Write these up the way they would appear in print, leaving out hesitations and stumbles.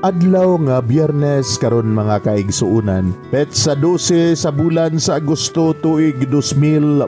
Adlaw nga Biyernes karon, mga kaigsuonan, petsa 12 sa bulan sa Agosto, tuig 2022.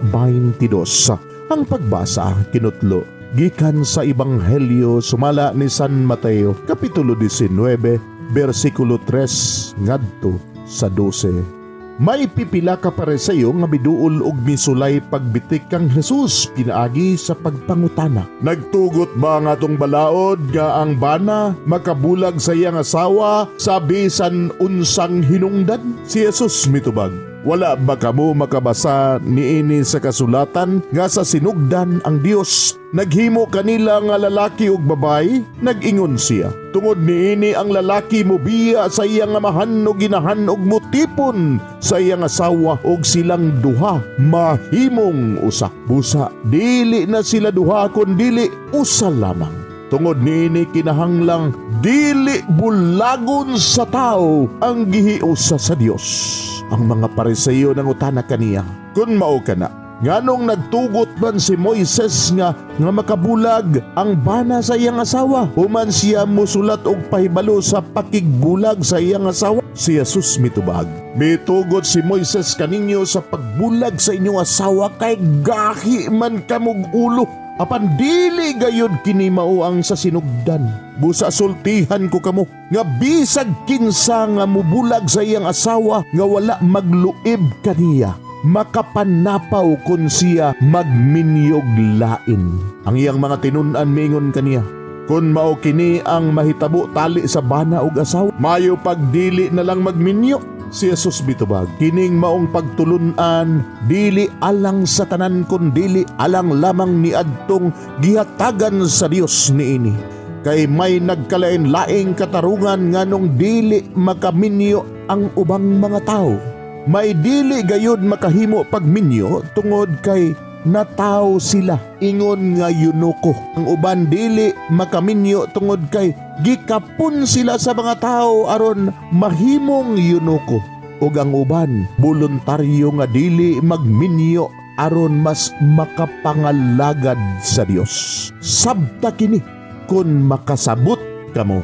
Ang pagbasa kinutlo gikan sa Ebanghelyo sumala ni San Mateo, kapitulo 19, bersikulo 3 ngadto sa 12. May pipila ka Pariseo nga miduol og misulay pagbitik kang Jesus pinaagi sa pagpangutana. "Nagtugot ba ang atong balaod nga ang bana makabulag sa iyang asawa sa bisan unsang hinungdan?" Si Jesus mitubag, "Wala ba kamo makabasa niini sa kasulatan nga sa sinugdan ang Dios naghimo kanila nga lalaki ug babayi? Nag-ingon siya, 'Tungod niini ang lalaki mobiya sa iyang amahan ug inahan ug mutipon sa iyang asawa ug silang duha mahimong usa. Busa dili na sila duha kun dili usa lamang. Tungod niini kinahanglang dili bulagon sa tao ang gihiusa sa Dios.'" Ang mga Pariseo nangutana kaniya, "Kun mao kana, nganong nagtugot man si Moises nga makabulag ang bana sa iyang asawa human siya musulat og pahibalo sa pakigbulag sa iyang asawa?" Si Jesus mitubag, "Mitugot si Moises kaninyo sa pagbulag sa inyong asawa kay gahi man kamog ulo. Apan dili gayud kini mao ang sa sinugdan. Busa sultihan ko kamo nga bisag kinsa nga mubulag sa iyang asawa nga wala magluib kaniya, makapanapaw kun siya magminyog lain." Ang iyang mga tinun-an miingon kaniya, "Kun mao kini ang mahitabo tali sa bana ug asawa, mayo pagdili na lang magminyo." Si Jesus mitubag, "Kining maong pagtulunan dili alang sa tanan kun dili alang lamang ni adtong gihatagan sa Dios niini. Kay may nagkalain-laing katarungan nganong dili makaminyo ang ubang mga tawo. May dili gayud makahimo pagminyo tungod kay nataw sila ingon nga eunuko. Ang uban dili makaminyo tungod kay gikapon sila sa mga tao aron mahimong eunuko. Ug ang uban voluntaryo nga dili magminyo aron mas makapangalagad sa Dios. Sabta kini kun makasabot kamo."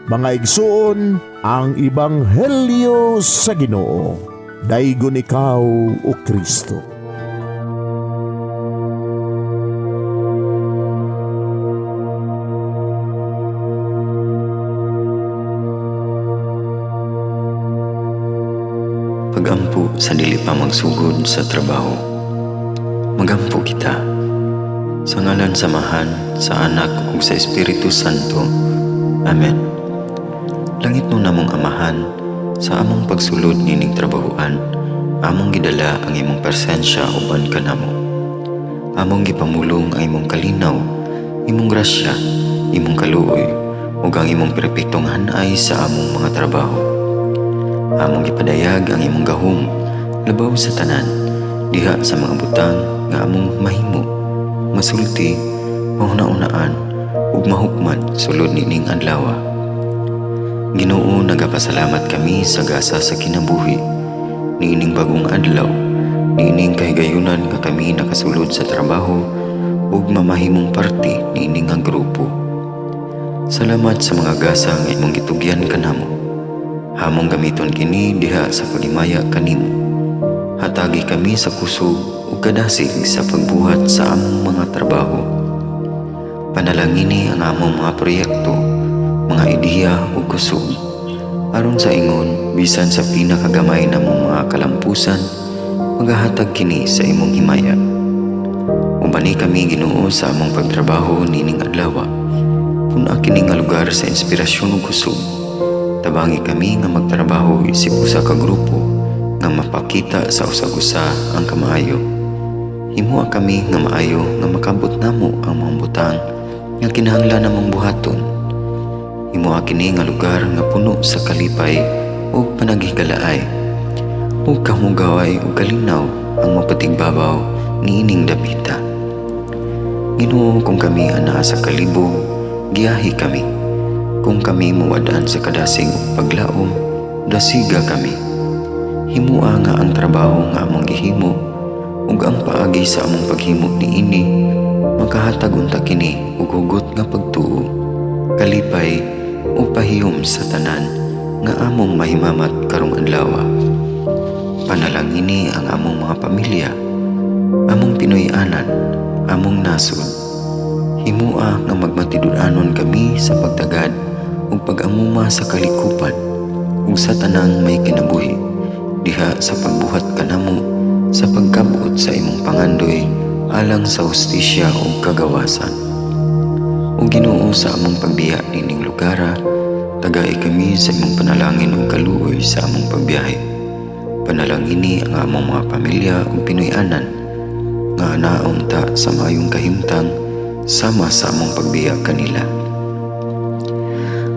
Mga igsuon, ang ebanghelyo sa Ginoo. Daygon ikaw, o Kristo. Pagampo sa dili pa magsugod sa trabaho. Magampo kita. Sa ngalan sa Amahan, sa Anak ug sa Espiritu Santo. Amen. Langitnon namong Amahan, sa among pagsulod nining trabahoan, among gidala ang imong presensya uban kanamo. Among gipamulong ang imong kalinaw, imong grasya, imong kaluoy, ug ang imong perpektong hanay sa among mga trabaho. Among gipadayag ang imong gahom labaw sa tanan diha sa mga butang nga among mahimo, masulti, mahuna-unaan ug mahukman sulod nining adlaw. Ginoo, nagapasalamat kami sa gasa sa kinabuhi niining bagong adlaw, niining kahigayunan nga kami nakasulod sa trabaho ug mamahimong parte niini nga grupo. Salamat sa mga gasa nga imong gitugyan kanamo. Among gamiton kini diha sa paghimaya kanimo. Hatagi kami sa kusog ug kadasig sa pagbuhat sa among mga trabaho. Panalangini ang among mga proyekto, mga ideya ug kusog. Aron sa ingon, bisan sa pinakagamay namong mga kalampusan, magahatag kini sa imong himaya. Ubani kami, Ginoo, sa among pagtrabaho nining adlaw. Pun-a kini nga lugar sa inspirasyon ug kusog. Tabangi kami nga magtrabaho isip usa ka grupo nga mapakita sa usag-usa ang kamaayo. Himoa kami nga maayo nga makabot namo ang mga butang nga kinahanglan namong buhaton. Himoa kini nga lugar nga puno sa kalipay ug panaghigalaay. Ug kahugaway ug kalinaw ang mapatigbabaw niining dapita. Ginoo, kung kami anaa sa kalibog, giyahi kami. Kung kami mawad-an sa kadasig ug paglaom, dasiga kami. Himoa nga ang trabaho nga among gihimo ug ang paagi sa among paghimo niini makahatag unta kini og hugot nga pagtuo, kalipay ug pahiyom sa tanan nga among mahimamat karong adlaw. Panalangini ang among mga pamilya, among Pinoy-anan, among nasod. Himua nga magmatinud-anon kami sa pagtagad ug pag-amuma sa kalikupan ug sa tanang may kinabuhi diha sa pagbuhat kanamo sa pagkabot sa imong pangandoy alang sa hustisya ug kagawasan. O Ginoo, sa among pagbiya nining lugara, tagai kami sa imong panalangin ug kaluoy sa among pagbiyahe. Panalangini ang among mga pamilya ug Pinoy-anan nga anaon ta sa maayong kahimtang sama sa among pagbiya kanila.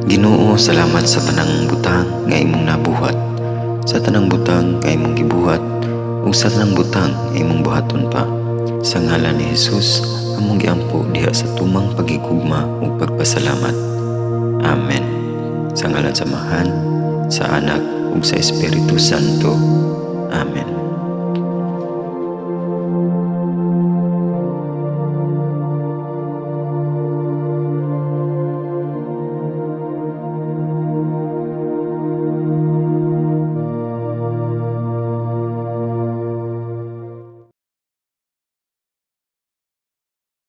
Ginoo, salamat sa tanang butang nga imong nabuhat, sa tanang butang nga imong gibuhat, ug sa tanang butang nga imong buhaton pa. Sa ngalan ni Jesus, among giampo diha sa tumang paghigugma ug pagpasalamat. Amen. Sa ngalan sa Amahan, sa Anak ug sa Espiritu Santo. Amen.